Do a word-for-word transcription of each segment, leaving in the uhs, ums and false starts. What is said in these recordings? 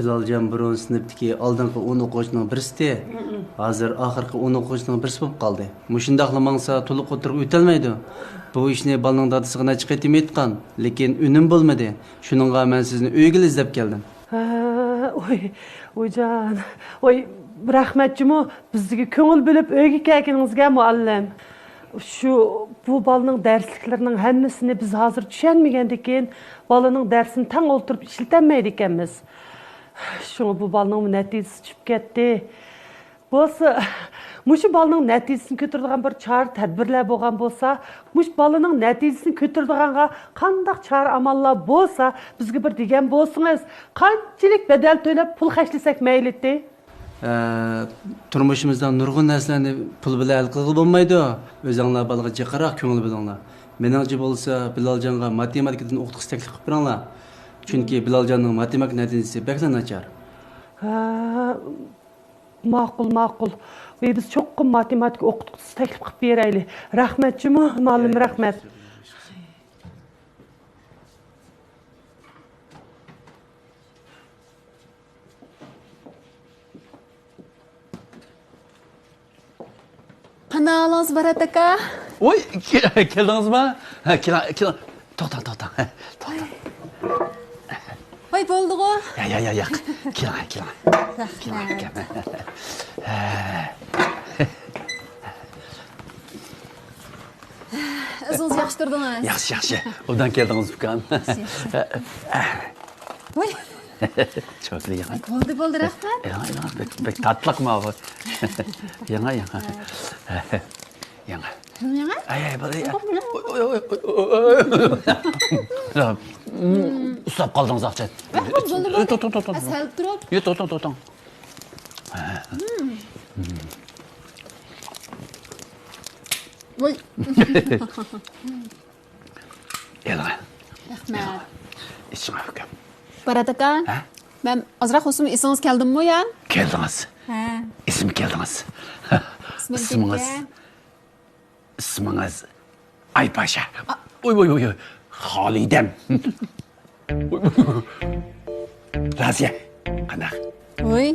بىلالجان بۇرۇن سىنىپتىكى ئالدىنقى ئون ئوقۇغۇچىنىڭ بىرسى، ھازىر ئاخىرقى ئون ئوقۇغۇچىنىڭ بىرسى بولۇپ قالدى. مۇشۇنداقلا ماڭسا، تولۇق ئوتتۇرىغا ئۆتەلمەيدۇ. بۇ ئىشنى بالىنىڭ دادىسىغا نەچچە قېتىم ئېيتقان، لېكىن ئۈنۈم بولمىدى. شۇنىڭغا مەن سىزنى ئۆيگىلا ئىزدەپ كەلدىم. ھە، ئوي، ئويجان، ئوي، رەھمەت جۇمۇ، بىزگە كۆڭۈل بۆلۈپ ئۆيگە كەلگىنىڭىزگە، مۇئەللىم. شۇ، بۇ بالىنىڭ دەرسلىكلىرىنىڭ ھەممىسىنى بىز ھازىر چۈشەنمىگەندىكىن، بالىنىڭ دەرسىنى تەڭ ئولتۇرۇپ ئىشلىتەلمەيدىكەنمىز. شۇڭا بۇ بالىنىڭمۇ نەتىجىسى چۈشۈپ كەتتى. بولسا، مۇشۇ بالىنىڭ نەتىجىسىنى كۆتۈرىدىغان بىر چارە تەدبىرلەر بولغان بولسا، مۇشۇ بالىنىڭ نەتىجىسىنى كۆتۈرىدىغانغا قانداق چارە ئاماللار بولسا، بىزگە بىر دېگەن بولسىڭىز، قانچىلىك بەدەل تۆلەپ پۇل خەجلىسەك مەيلىتى؟ ئە، تۇرمۇشىمىزدا نۇرغۇن نەرسىلەرنى پۇل بىلەن ھەل قىلغىلى بولمايدۇ. ئۆزۈڭلار بالىغا جىقراق كۆڭۈل بۆلۈڭلار. مېنىڭچە بولسا، بىلالجانغا ماتېماتىكىدىن ئوقۇتقۇچى تەكلىپ قىلىپ بېرىڭلار. چۈنكى بىلالجاننىڭ ماتېماتىكا نەتىجىسى بەكلا ناچار. ھە، ماقۇل، ماقۇل. ۋەي، بىز چوقۇم ماتېماتىكا ئوقۇتقۇچىسى تەكلىپ قىلىپ بېرەيلى. رەھمەت جۇمۇ، مۇئەللىم، رەھمەت. قانداق ئەھۋالىڭىز، بارات ئاكا؟ ۋوي، كېلىڭىزما؟ ھە، كېلىڭ، كېلىڭ. توختاڭ، توختاڭ. توختاڭ. ۋاي، بولدىغۇ. يا، يا، يا، ياق. كېلىڭ، كېلىڭ. رەھمەت. كېلىڭ، ئاكام. ئۆزىڭىز ياخشى تۇردىڭىز؟ ياخشى، ياخشى. ئوبدان كەلدىڭىز، ئۇكام. ياخشى، ياخشى. ۋاي. چوكلى يېڭى. بولدى، بولدى، رەھمەت. يېڭى، يېڭى، بەك، بەك تاتلىق ماۋۇ. يېڭى، يېڭى. يېڭى. يېڭى؟ ئەي، ئەي، بولدى. ئوي، ئوي، ئوي. ئۇسلاپ قالدىڭىز ئاقچا. بولدى، بولدى. توختاڭ، توختاڭ. سەل تۇرۇپ. يا، توختاڭ، توختاڭ. ۋاي. ئېلىڭ. رەھمەت. ئىچىڭ، ئۇكام. بارات ئاكا. ھە؟ مەن ئازراق ئۇسسۇم، ئېسىڭىز كەلدىممۇ يا؟ كەلدىڭىز. ھە. ئېسىمگە كەلدىڭىز. ئىسمىڭىز؟ ئىسمىڭىز ئايپاشا. ۋوي، ۋوي، ۋوي، ۋوي. خالىدەم. رازىيە، قانداق؟ ۋوي،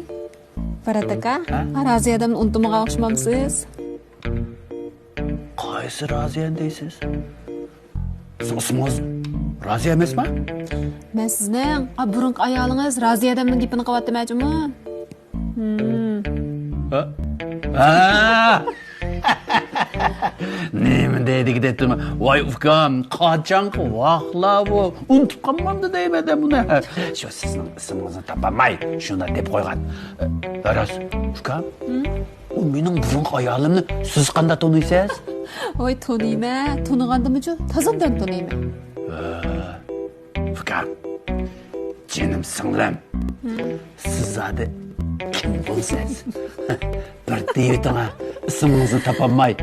بارات ئاكا، ھە؟ رازىيە ئادەمنى ئۇنتۇمىغان ئوخشىمامسىز؟ قايسى رازىيەنى دەيسىز؟ سىزنىڭ ئىسمىڭىز رازىيە ئەمەسما؟ مەن سىزنىڭ، ئا، بۇرۇنقى ئايالىڭىز رازىيە ئادەمنىڭ گېپىنى قىلىۋاتىمەن جۇمۇ. ھە؟ ھە! نېمە دەيدىكى دەپتىمەن. ۋاي ئۇكام، قاچانقى ۋاقلار بۇ؟ ئۇنتۇپ قالمامدۇ دەيمەن بۇنى. شۇ سىزنىڭ ئىسمىڭىزنى تاپالماي شۇنداق دەپ قويغان. ئە، راست، ئۇكام، ئۇ مېنىڭ بۇرۇنقى ئايالىمنى سىز قانداق تونۇيسىز؟ ۋاي تونۇيمەن، تونۇغاندىمۇچۇ تازا ئوبدان تونۇيمەن. ئۇكام، جېنىم سىڭلىم، سىز زادى كىم بولىسىز؟ بىر دېيىۋېتىڭا، ئىسمىڭىزنى تاپالماي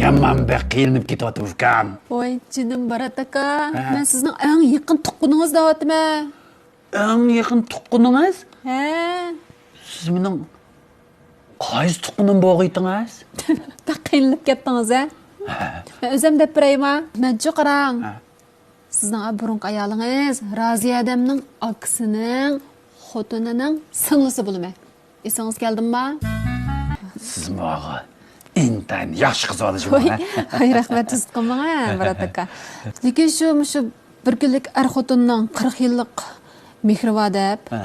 يامان بەك قىينىلىپ كېتىۋاتىمەن ئۇكام. ۋاي جېنىم بارات ئاكا، ھە. مەن سىزنىڭ ئەڭ يېقىن تۇغقىنىڭىز دەۋاتىمەن. ئەڭ يېقىن تۇغقىنىڭىز؟ ھە. سىز مېنىڭ قايسى تۇغقىنىم بولغىيتىڭىز؟ بەك قىينىلىپ كەتتىڭىز ھە؟ ھە. مەن ئۆزۈم دەپ بېرەيما؟ مەنچۇ قاراڭ. ھە. سىزنىڭ بۇرۇنقى ئايالىڭىز رازىيە ئادەمنىڭ ئاكىسىنىڭ خوتۇنىنىڭ سىڭلىسى بولىمەن. ئېسىڭىز كەلدىمما؟ سىز ماڭا ئىنتايىن ياخشى قىز بولدى شۇ. ھوي، ھە؟ ھاي، رەھمەت، تۇزۇتقىنمىغا، بارات ئاكا. لېكىن شۇ، مۇشۇ بىر كۈنلۈك ئەر خوتۇننىڭ قىرىق يىللىق مېھرى بار دەپ، ھە.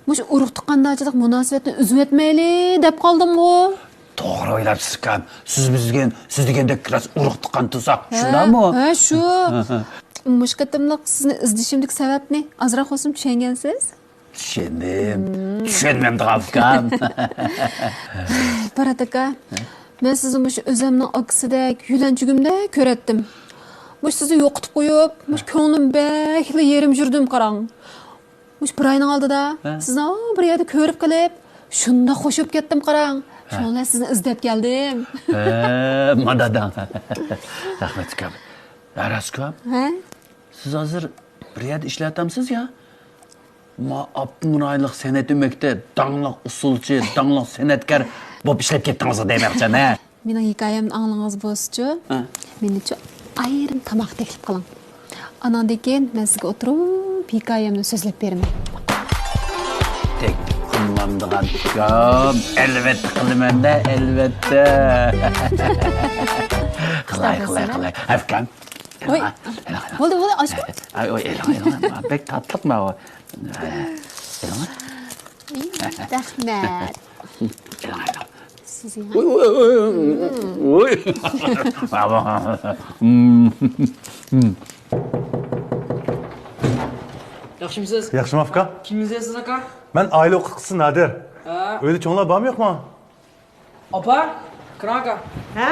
مۇشۇ ئۇرۇق تۇغقاندارچىلىق مۇناسىۋەتنى ئۈزۈۋەتمەيلى دەپ قالدىمغۇ. توغرا ئويلاپسىز ئۇكام. سىز بىزگەن، سىز دېگەندەك راست ئۇرۇق تۇغقان تۇرساق، ھە، شۇنداقمۇ؟ ھە، شۇ. مۇشۇ قېتىملىق سىزنى ئىزدىشىمدىكى سەۋەبنى ئازراق بولسىمۇ چۈشەنگەنسىز؟ چۈشەندىم. چۈشەنمەمدىغان ئۇكام. بارات ئاكا، مەن سىزنى مۇشۇ ئۆزۈمنىڭ ئاكىسىدەك، يۆلەنچۈگۈمدەك كۆرەتتىم. مۇشۇ سىزنى يوقىتىپ قويۇپ، مۇشۇ كۆڭلۈم بەكلا يېرىم يۈردۈم قاراڭ. مۇشۇ بىر ئاينىڭ ئالدىدا ھە؟ سىزنى بىر يەردە كۆرۈپ قېلىپ، شۇنداق خوش بولۇپ كەتتىم قاراڭ. ھە. شۇنىڭ بىلەن سىزنى ئىزدەپ كەلدىم. ھە، مانا دەڭ. رەھمەت ئۇكام. ھە، راست ئۇكام. ھە؟ سىز ھازىر بىر يەردە ئىشلەۋاتامسىز يا؟ ما ئاپتونوم رايونلۇق سەنئەت ئۆمىكىدە داڭلىق ئۇسسۇلچى، داڭلىق سەنئەتكار بولۇپ ئىشلەپ كەتتىڭىز دەيمەن، ھە؟ مېنىڭ ھېكايەمنى ئاڭلىغىڭىز بولسىچۇ، ھە. مېنىچۇ ئايرىم تاماق تەكلىپ قىلىڭ. ئاناندىن كېيىن مەن سىزگە ئولتۇرۇپ ھېكايەمنى سۆزلەپ بېرىمەن. تەكلىپ قىلمامدىغان ئۇكام. ئەلۋەتتە قىلىمەن-دە، ئەلۋەتتە. قىلاي، قىلاي، قىلاي. ئەپكام. ۋوي. بولدى، بولدى، ئاچقۇ. ئاي، ئوي، ئېلىڭ، ئېلىڭ. بەك تاتلىق ماۋۇ. ئېلىڭ. رەھمەت. ئېلىڭ، ئېلىڭ. سىزنىڭ. ۋوي، ۋوي، ۋوي، ۋوي. ياخشىمۇسىز؟ ياخشىمۇ، ئاكا؟ كىمنى ئىزدەيسىز، ئاكا؟ مەن ئائىلە ئوقۇتقۇچىسى نادىر. ھە. ئۆيدە چوڭلار بارمۇ، يوقمۇ؟ ئاپا، كىرىڭ ئاكا. ھە؟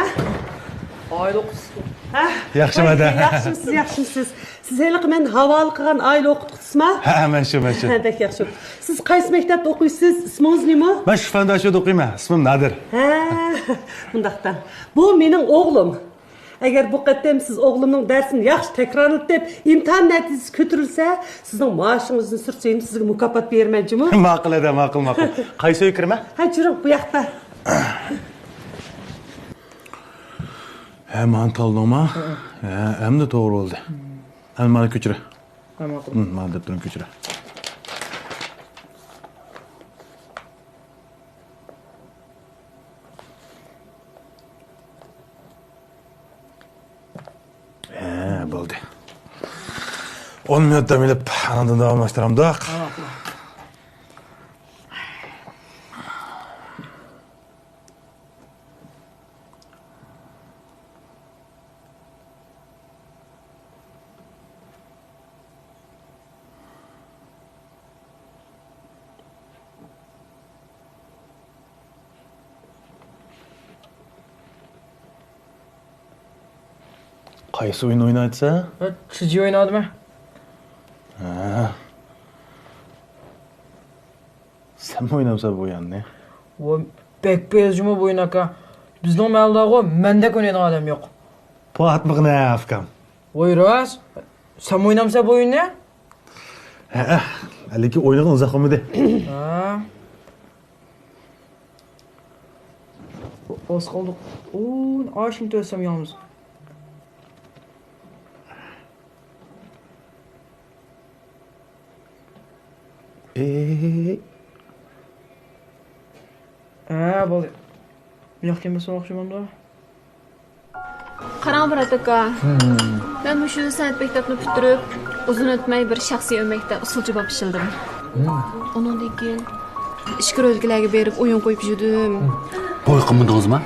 ئائىلە ئوقۇتقۇچىسى. ھە؟ ياخشىمۇ، ھەدە؟ ياخشىمۇسىز، ياخشىمۇسىز؟ سىز ھېلىقى مەن ھاۋالە قىلغان ئائىلە ئوقۇتقۇچىسىما؟ ھە، ھە، مەن شۇ، مەن شۇ. ھە، بەك ياخشى. سىز قايسى مەكتەپتە ئوقۇيسىز؟ ئىسمىڭىز نېمە؟ مەن شىفەنداشىدا ئوقۇيمەن. ئىسمىم نادىر. ھە، ئۇنداقتا. بۇ مېنىڭ ئوغلۇم. ئەگەر بۇ قېتىم سىز ئوغلۇمنىڭ دەرسىنى ياخشى تەكرارلىتىپ، ئىمتىھان نەتىجىسى كۆتۈرۈلسە، سىزنىڭ مائاشىڭىزدىن سۈرتسەيمۇ، سىزگە مۇكاپات بېرىمەن جۇمۇ. ماقۇل، ھەدە، ماقۇل، ماقۇل. قايسى ئۆيگە كىرىمەن؟ ھە، جۈرۈڭ، بۇ ياقتا. ھە، مانا تاللىدىڭما؟ ھە، ئەمدى توغرا بولدى. ئەمدى مانا كۆچۈرە. ھە، ماقۇل. ھە، مانا دەپتىرىڭنى كۆچۈرە. ھە، بولدى. ئون مىنۇت دەم ئېلىپ، ئاندىن داۋاملاشتۇرامدۇق؟ ھە، ماقۇل. قايسى ئويۇن ئوينايتسەن؟ ھە، چىجى ئوينايمەن. ھە. سەنمۇ ئوينامسەن بۇ ئويۇننى؟ ۋوي، بەك پەيزىمۇ بۇ ئويۇن، ئاكا. بىزنىڭ مەھەللىدىغۇ مەندەك ئوينايدىغان ئادەم يوق. پاتمىغىنە، ئۇكام. ۋوي، راست؟ سەنمۇ ئوينامسەن بۇ ئويۇننى؟ ھەئە، لېكىن ئوينىغىنى ئۇزاق بولمىدى. ھە. ئاز قالدۇق. ئۇ، ئاشۇنى تۆسەم يالغۇز. ئېي. ھە، بولدى. ياق كەلمىسە ئوخشىمامدۇ؟ قاراڭ، مۇرات ئاكا. مەن مۇشۇ سەنئەت مەكتەپنى پۈتتۈرۈپ، ئۇزۇن ئۆتمەي بىر شەخسىي ئۆمەكتە ئۇسسۇلچى بولۇپ ئىشلىدىم. ئۇنىڭدىن كېيىن ئىچكىرى ئۆلكىلەرگە بېرىپ ئويۇن قويۇپ يۈردۈم. توي قىلمىدىڭىزمۇ؟